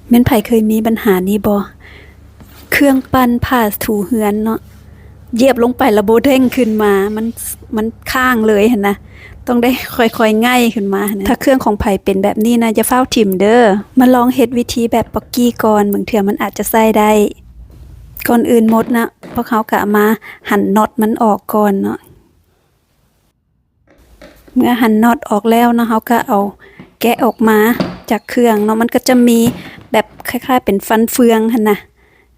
ແມ່ນໃຜເຄີຍມີບັນຫານີ້ບໍ່? ເຄື່ອງປັ່ນຜ້າຖູເຮືອນເນາະ ຢຽບລົງໄປແລ້ວບໍ່ເດ້ງຂຶ້ນມາ ມັນ ມັນຄ້າງເລີຍຫັ້ນນະ ຕ້ອງໄດ້ຄ່ອຍໆໄຫງ່ຂຶ້ນມາຫັ້ນນະ. ຖ້າເຄື່ອງຂອງໃຜເປັນແບບນີ້ນະ ຢ່າຟ້າວຖິ້ມເດີ້ ມາລອງເຮັດວິທີແບບປັອກກີ້ກ່ອນ ບາງເທື່ອມັນອາດຈະໃຊ້ໄດ້. ກ່ອນອື່ນໝົດນະ ພວກເຮົາກະມາຫັນນັອດມັນອອກກ່ອນເນາະ. ເມື່ອຫັນນັອດອອກແລ້ວເນາະ ເຮົາກໍເອົາແກະອອກມາຈາກເຄື່ອງເນາະ ມັນກໍຈະມີແບບຄ້າຍໆເປັນຟັນເຟືອງຫັ້ນນະ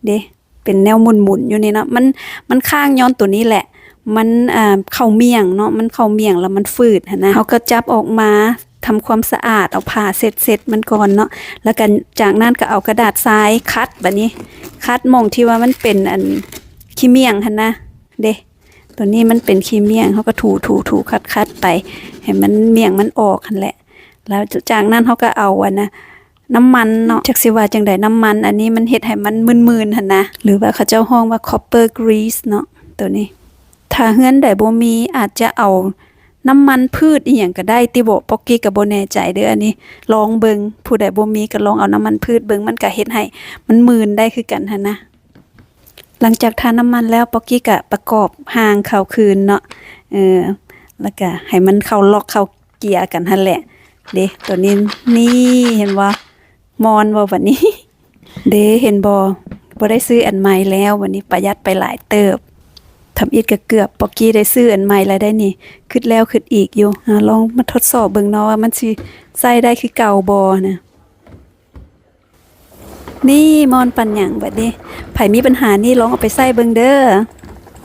ເດ້ ເປັນແນວໝຸ່ນໆຢູ່ນີ້ເນາະ ມັນ ມັນຄ້າງຍ້ອນໂຕນີ້ແຫຼະ ມັນ ອ່າ ເຂົ້າໝ້ຽງເນາະ ມັນເຂົ້າໝ້ຽງແລ້ວມັນຝືດຫັ້ນນະ ເຮົາກໍຈັບອອກມາທຳຄວາມສະອາດ ເອົາຜ້າເຊັດໆມັນກ່ອນເນາະ ແລ້ວກໍຈາກນັ້ນກໍເອົາກະດາດຊາຍຂັດ ບາດນີ້ຂັດໝ່ອງທີ່ວ່າມັນເປັນອັນຂີ້ໝ້ຽງຫັ້ນນະ ເດ້ ຕົວນີ້ມັນເປັນຂີ້ໝ້ຽງ ເຮົາກໍຖູໆໆຂັດໆໄປ ໃຫ້ມັນໝ້ຽງມັນອອກຫັ້ນແຫຼະ ແລ້ວຈາກນັ້ນເຮົາກໍເອົາອັນນະ ນ້ຳມັນເນາະ ຈັກຊິວ່າຈັ່ງໃດ ນ້ຳມັນອັນນີ້ມັນເຮັດໃຫ້ມັນມື່ນໆຫັ້ນນະ ຫຼືວ່າເຂົາເຈົ້າຮ້ອງວ່າ copper grease ເນາະ ຕົວນີ້ ຖ້າເຮືອນໃດບໍ່ມີ ອາດຈະເອົານ້ຳມັນພືດອີ່ຫຍັງກໍໄດ້ຕິເບາະ ປັອກກີ້ກໍບໍ່ແນ່ໃຈເດີ້ ອັນນີ້ລອງເບິ່ງ ຜູ້ໃດບໍ່ມີກໍລອງເອົານ້ຳມັນພືດເບິ່ງ ມັນກໍເຮັດໃຫ້ມັນມື່ນໄດ້ຄືກັນຫັ້ນນະ. ຫຼັງຈາກທານ້ຳມັນແລ້ວ ປັອກກີ້ກະປະກອບຮ່າງເຂົ້າຄືນເນາະ ເອີ ແລ້ວກະໃຫ້ມັນເຂົ້າລັອກເຂົ້າເກຍກັນຫັ້ນແຫຼະ ເດ້ ຕົວນີ້ ນີ້ ເຫັນບໍ່ ມ່ອນບໍ່ບາດນີ້ ເດ້ ເຫັນບໍ່ ບໍ່ໄດ້ຊື້ອັນໃໝ່ແລ້ວ ບາດນີ້ປະຢັດໄປຫຼາຍເຕີບ ທຳອິດກະເກືອບ ປັອກກີ້ໄດ້ຊື້ອັນໃໝ່ແລ້ວໄດ໋ນີ້ ຄຶດແລ້ວຄຶດອີກຢູ່ ອາ ລອງມາທົດສອບເບິ່ງເນາະວ່າມັນຊິໃຊ້ໄດ້ຄືເກົ່າບໍ່ນະ. ນີ້ ມ່ອນປານຫຍັງບາດນີ້ ໃຜມີບັນຫານີ້ລອງເອົາໄປໃຊ້ເບິ່ງເດີ້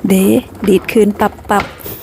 ເດ້ ດີດຄືນປັບໆ